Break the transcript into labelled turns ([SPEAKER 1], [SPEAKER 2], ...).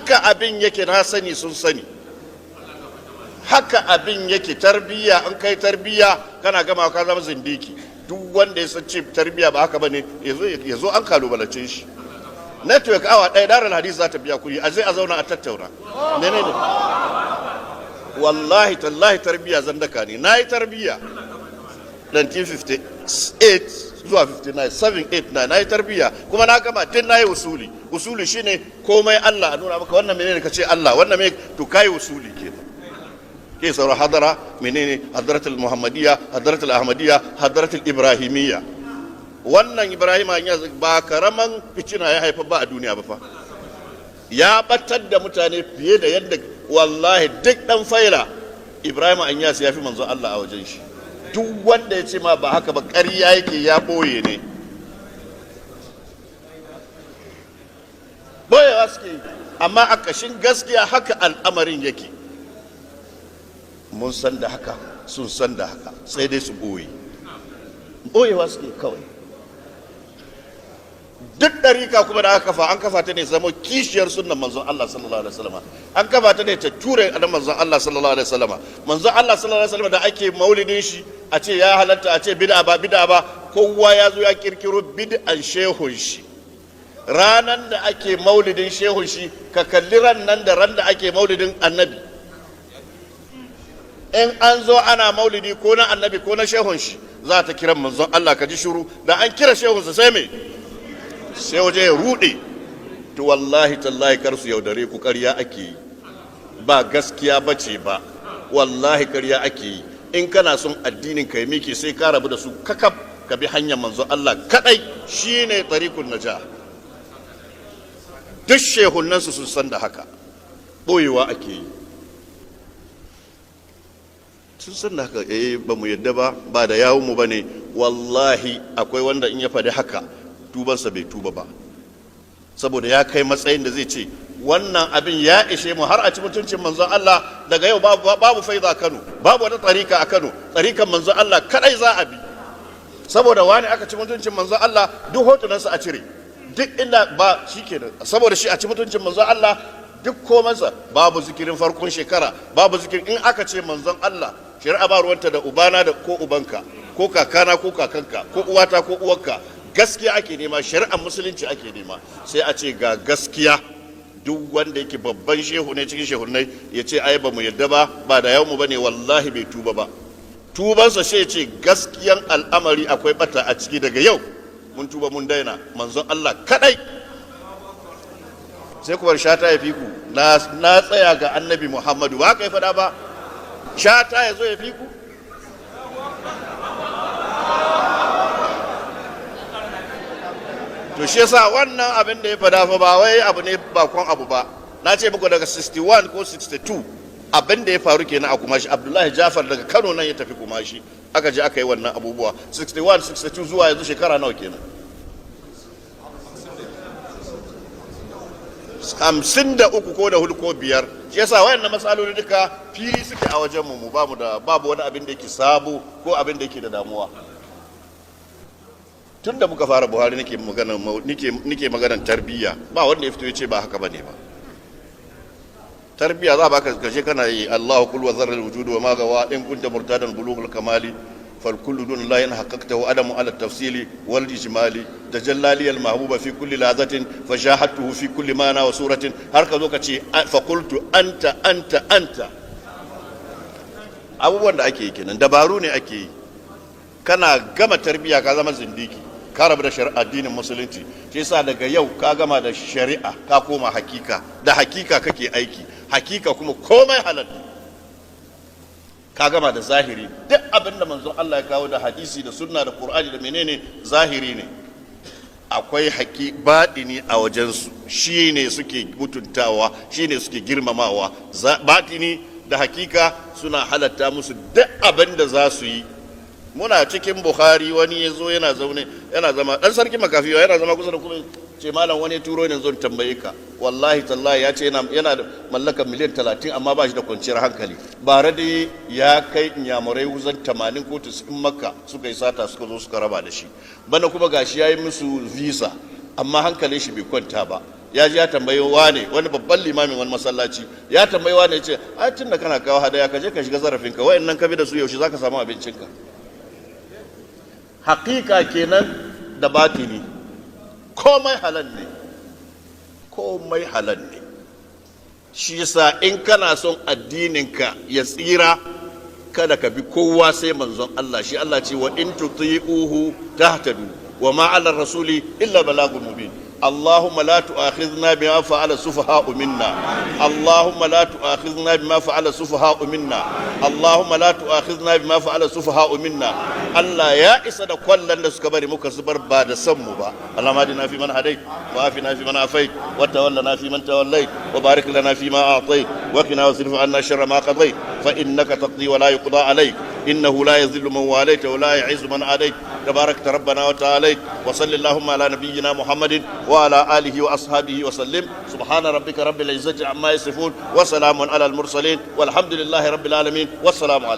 [SPEAKER 1] Haka abin yake, na sani, sun sani. Haka abin yake. Tarbiyya, an kai tarbiyya, kana gama ka zama zindiki. Duk wanda ya san ce tarbiyya ba haka bane, ya zo an kalubalance shi. Network awa ɗaya, Darul Hadisi za ta biya kuɗi, a zai a zauna a tattauna. Menene? Wallahi tallahi, tarbiyya zandaka ne. Na yi tarbiyya 1958 zuwa 59, 7, 8, 9. Na yi tarbiyya kuma na gama tun na yi usuli. Usuli shine komai Allah, a nuna maka wannan menene, ka ce Allah, wannan me, to kai usuli kenan. Ke sauran hadara menene? Hadratul Muhammadiyya, Hadratul Ahmadiyya, Hadratul Ibrahimiyya. Wannan Ibrahim ba karaman fitina ya haifa ba a duniya ba fa. Ya batar da mutane fiye da yadda, wallahi, duk dan faila, Ibrahim Anyas ya fi manzo Allah a wajen shi. Duk wanda ya ce ma ba haka ba, ƙarya yake, ya boye ne, boyewa suke. Amma a ƙashin gaskiya haka al'amarin yake. Mun san da haka, sun san da haka, sai dai su boye. Boyewa suke kawai. Duk ɗarika kuma da aka kafa, an kafa ta ne zama kishiyar sunnan manzon Allah sallallahu alaihi wasallam. An kafa ta ne ta ture a manzon Allah sallallahu alaihi wasallam. Manzon Allah sallallahu alaihi wasallam da ake maulidin shi, a ce ya halatta, a ce bid'a ba bid'a ba, kowa ya zo ya kirkiro bid'an shehun shi. Ranan da ake maulidin shehun shi, ka kalli ran nan da ran da ake maulidin Annabi. In an zo ana maulidi, ko na Annabi ko na shehun shi, za ta kiran manzon Allah, ka ji shuru. Da an kira shehunsa, sai me? Sai waje ya rude. To wallahi tallahi, kar su yaudare ku, ƙarya ake yi, ba gaskiya bace ba. Wallahi ƙarya ake yi. In kana son addinin ka miki, sai ka rabu da su kakab, ka bi hanyar manzon Allah kadai, shine tariqun najah. Duk shehunan su sun san da haka, boyewa ake yi. Sun san da haka. Eh, ba mu yadda ba, ba da yawun mu bane. Wallahi akwai wanda in ya faɗi haka, tubansa bai tuba ba, saboda ya kai matsayin da zai ce wannan abin ya ishe mu har a ci mutuncin manzon Allah. Daga yau babu, babu faida Kano, babu wata tsarika a Kano, tsarikan manzon Allah kadai za a bi. Saboda wani aka ci mutuncin manzon Allah, duk hotunansa a cire duk inda ba shi kenan. Saboda shi a ci mutuncin manzon Allah, duk komansa babu. Zikirin farkon shekara babu zikirin. In aka ce manzon Allah, shari'a ba ruwanta da ubana da ko ubanka ko kakana ko kakanka ko uwata ko uwarka. Gaskiya ake nema, shari'ar Musulunci ake nema. Sai a ce ga gaskiya. Duk wanda yake babban shehu ne cikin shehunai, ya ce ai ba mu yadda ba, ba da yawmu bane, wallahi bai tuba ba. Tubansa sai ce gaskiyan al'amari akwai bata a ciki, daga yau mun tuba, mun daina, manzon Allah kadai. Sai ku bar Shata ya fi ku. Na tsaya ga Annabi Muhammadu, ba ka yi fada ba. Shata ya zo ya fi ku. To shi yasa wannan abin da ya fada fa, ba wai abu ne bakon abu ba. Na ce muku daga 61 ko 62 abin da ya faru kenan a Kumashi. Abdullahi Jafar daga Kano nan ya tafi Kumashi, aka je aka yi wannan abubuwa. 61, 62 zuwa yanzu shekara nawa kenan? 53 ko da hudu ko biyar. Shi yasa wayannan matsaloli duka fili suke a wajen mu. Mu bamu da, babu wani abin da yake sabo ko abin da yake da damuwa. Tun da muka fara Buhari nake magana, nike maganar tarbiyya, ba wanda ya fito ya ce ba haka bane ba. Tarbiyya za baka gaje kana yi Allahu kul wa zarral wujud wa ma gawa in kunta murtadan bulughul kamali fal kullu dun la in haqqaqtahu adamu ala tafsili wal ijmali tajallali al mahbuba fi kulli lazatin fa shahadtuhu fi kulli mana wa suratin, har ka zo ka ce fa qultu anta anta anta. Abubuwan da ake yi kenan, dabaru ne ake yi. Kana gama tarbiyya, ka zama zindiki, ka rabu da shari'a addinin Musulunci. Shi yasa daga yau ka gama da shari'a, ka koma hakika. Da hakika kake aiki, hakika kuma komai halal. Ka gama da zahiri. Duk abin da manzon Allah ya kawo da hadisi da sunna da Qur'ani da menene, zahiri ne. Akwai haƙi baɗini a wajensu, shi ne suke mutuntawa, shi ne suke girmamawa. Baɗini da hakika suna halatta musu duk abin da za su yi. Muna cikin Bukhari, wani ya zo yana zaune, yana zama dan sarki makafi, yana zama kusa da kuma ce, "Malam, wani turo ne zo tambaye ka. Wallahi tallahi, ya ce yana da mallakar miliyan 30, amma ba shi da kwanciyar hankali. Bara dai ya kai Inyamurai wuzan 80 ko 90 Makka, suka yi sata, suka zo suka raba da shi. Bana kuma gashi ya yi musu visa, amma hankalin shi bai kwanta ba." Ya ji ya tambayi wane, wani babban limamin wani masallaci, ya tambayi wane, ya ce, ai tun da kana kawo hadaya, ka je ka shiga zarafinka. Wayannan ka bi da su, yaushe zaka samu abincinka? Hakika kenan da batini, komai halal ne, komai halal ne. Shi yasa in kana son addininka ya tsira, kada ka bi kowa sai manzon Allah. Shi Allah ce, wa in tuti'uhu tahtadu wa ma 'ala rasuli illa balagul mubin. اللهم لا تؤاخذنا بما فعل السفهاء منا. اللهم لا تؤاخذنا بما فعل السفهاء منا. اللهم لا تؤاخذنا بما فعل السفهاء منا. Allah ya isa da kwallon da suka bari muka zubar ba da san mu ba. اللهم اهدنا فيمن هديت، وعافنا فيمن عافيت، وتولنا فيمن توليت، وبارك لنا فيما اعطيت، وقنا واصرف عنا شر ما قضيت، فانك تقضي ولا يقضى عليك، انه لا يذل من واليت ولا يعز من عاديت، تباركت ربنا وتعاليت. وصل اللهم على نبينا محمد وعلى اله واصحابه وسلم. سبحان ربك رب العزه عما يصفون، وسلام على المرسلين، والحمد لله رب العالمين، والسلام عليكم.